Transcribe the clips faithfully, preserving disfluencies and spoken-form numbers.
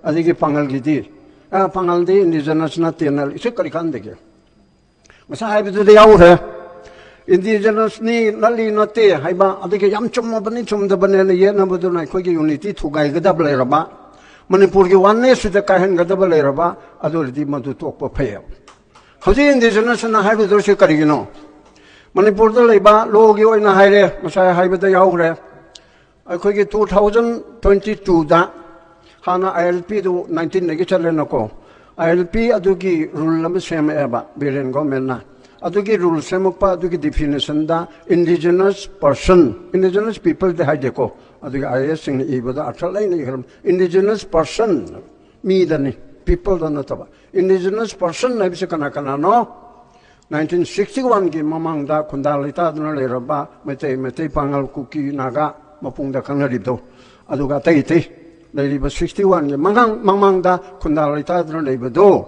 ꯑꯗꯒꯤ ꯄꯥꯉꯜꯒꯤꯗꯤ, ꯑ, ꯄꯥꯉꯜꯗꯤ indigenous ꯅꯠꯇꯦ, ꯅꯠꯂꯤ, ꯁꯤ ꯀꯔꯤ ꯀꯥꯟꯗꯒꯦ? ꯉꯁꯥꯏ ꯍꯥꯏꯕꯗꯨꯗ ꯌꯥꯎꯈ꯭ꯔꯦ꯫ Indigenous ꯅꯤ, ꯅꯠꯂꯤ, ꯅꯠꯇꯦ ꯍꯥꯏꯕ, ꯑꯗꯒꯤ ꯌꯥꯝ ꯆꯨꯝꯃꯕꯅꯤ, ꯆꯨꯝꯗꯕꯅꯦꯅ ꯌꯦꯠꯅꯕꯗꯨꯅ ꯑꯩꯈꯣꯏꯒꯤ unity ꯊꯨꯒꯥꯏꯒꯗꯕ ꯂꯩꯔꯕ, ꯃꯅꯤꯄꯨꯔꯒꯤ oneness ꯁꯤꯗ ꯀꯥꯏꯍꯟꯒꯗꯕ ꯂꯩꯔꯕ, ꯑꯗꯨ ꯑꯣꯏꯔꯗꯤ ꯃꯗꯨ ꯇꯣꯛꯄ ꯐꯩꯌꯦꯕ꯫ ꯍꯧꯖꯤꯛ indigenous ꯅ ꯍꯥꯏꯔꯨꯗꯣꯏꯁꯤ ꯀꯔꯤꯒꯤꯅꯣ? ꯃꯅꯤꯄꯨꯔꯗ ꯂꯩꯕ law ꯒꯤ ꯑꯣꯏꯅ ꯍꯥꯏꯔꯦ, ꯉꯁꯥꯏ ꯍꯥꯏꯕꯗ ꯌꯥꯎꯈ꯭ꯔꯦ꯫ ꯑꯩꯈꯣꯏꯒꯤ two thousand twenty two ꯗ ꯍꯥꯟꯅ ILP ꯗꯨ nineteen ꯗꯒꯤ ꯆꯠꯂꯦꯅꯀꯣ, ILP ꯑꯗꯨꯒꯤ rule ꯑꯃ ꯁꯦꯝꯃꯛꯑꯦꯕ ꯕꯤꯔꯦꯟ government ꯅ꯫ ꯑꯗꯨꯒꯤ rule ꯁꯦꯝꯃꯛꯄ ꯑꯗꯨꯒꯤ definition ꯗ indigenous person, indigenous people ꯗꯤ ꯍꯥꯏꯗꯦꯀꯣ, ꯑꯗꯨꯒꯤ IAS ꯁꯤꯡꯅ ꯏꯕꯗ ꯑꯔꯊ ꯂꯩꯅ ꯏꯈ꯭ꯔꯕ, indigenous person, ꯃꯤꯗꯅꯤ, people ꯗ ꯅꯠꯇꯕ꯫ Indigenous person ꯍꯥꯏꯕꯁꯤ ꯀꯅꯥ ꯀꯅꯥꯅꯣ? Nineteen sixty one ꯒꯤ ꯃꯃꯥꯡꯗ ꯈꯨꯟꯗꯥ ꯂꯩꯇꯥꯗꯨꯅ ꯂꯩꯔꯕ ꯃꯩꯇꯩ, ꯃꯩꯇꯩ ꯄꯥꯉꯜ, ꯀꯨꯀꯤ, ꯅꯥꯒꯥ, ꯃꯄꯨꯡꯗ ꯈꯪꯅꯔꯤꯕꯗꯣ, ꯑꯗꯨꯒ ꯑꯇꯩ ꯑꯇꯩ ꯂꯩꯔꯤꯕ sixty one ꯒꯤ ꯃꯃꯥꯡ-, ꯃꯃꯥꯡꯗ ꯈꯨꯟꯗꯥ ꯂꯩꯇꯥꯗꯨꯅ ꯂꯩꯕꯗꯣ,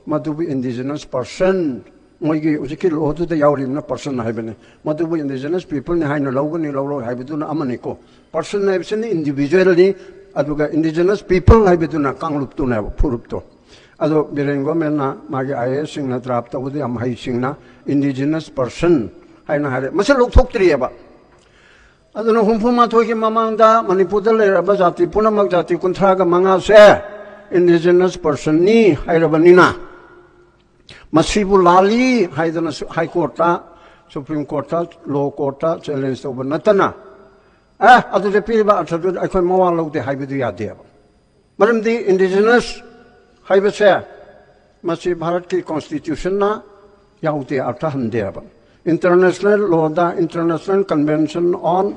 ꯃꯗꯨꯕꯨ indigenous person, ꯃꯣꯏꯒꯤ ꯍꯧꯖꯤꯛꯀꯤ law ꯗꯨꯗ ꯌꯥꯎꯔꯤꯕꯅ person ꯍꯥꯏꯕꯅꯤ, ꯃꯗꯨꯕꯨ indigenous people ꯅꯤ ꯍꯥꯏꯅ ꯂꯧꯒꯅꯤ ꯂꯧꯔꯣꯏ ꯍꯥꯏꯕꯗꯨꯅ ꯑꯃꯅꯤꯀꯣ꯫ Person ꯍꯥꯏꯕꯁꯤꯅ individual ꯅꯤ, ꯑꯗꯨꯒ indigenous people ꯍꯥꯏꯕꯗꯨꯅ ꯀꯥꯡꯂꯨꯞꯇꯨꯅꯦꯕ, ꯐꯨꯔꯨꯞꯇꯣ꯫ ꯑꯗꯣ ꯕꯤꯔꯦꯟ government ꯅ ꯃꯥꯒꯤ IAS ꯁꯤꯡꯅ draft ꯇꯧꯕꯗ ꯌꯥꯝ ꯍꯩꯁꯤꯡꯅ indigenous person ꯍꯥꯏꯅ ꯍꯥꯏꯔꯦ꯫ ꯃꯁꯤ ꯂꯧꯊꯣꯛꯇ꯭ꯔꯤꯑꯕ꯫ ꯑꯗꯨꯅ ꯍꯨꯝꯐꯨ ꯃꯥꯊꯣꯏꯒꯤ ꯃꯃꯥꯡꯗ ꯃꯅꯤꯄꯨꯔꯗ ꯂꯩꯔꯕ ꯖꯥꯇꯤ ꯄꯨꯝꯅꯃꯛ, ꯖꯥꯇꯤ ꯀꯨꯟꯊ꯭ꯔꯥꯒ ꯃꯉꯥꯁꯦ indigenous person ꯅꯤ ꯍꯥꯏꯔꯕꯅꯤꯅ, ꯃꯁꯤꯕꯨ ꯂꯥꯜꯂꯤ ꯍꯥꯏꯗꯅ ꯁꯨ-, High Court ꯇ, Supreme Court ꯇ, law court ꯇ challenge ꯇꯧꯕ ꯅꯠꯇꯅ, ꯑꯦ, ꯑꯗꯨꯗ ꯄꯤꯔꯤꯕ ꯑꯔꯊꯗꯨꯗ ꯑꯩꯈꯣꯏ ꯃꯋꯥ ꯂꯧꯗꯦ ꯍꯥꯏꯕꯗꯨ ꯌꯥꯗꯦꯕ꯫ ꯃꯔꯝꯗꯤ indigenous ꯍꯥꯏꯕꯁꯦ ꯃꯁꯤ ꯚꯥꯔꯠꯀꯤ constitution ꯅ ꯌꯥꯎꯗꯦ, ꯑꯔꯊ ꯍꯟꯗꯦꯕ꯫ International law the, International Convention on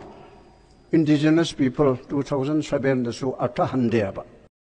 Indigenous People two thousand seven ꯗꯁꯨ ꯑꯔꯊ ꯍꯟꯗꯦꯕ꯫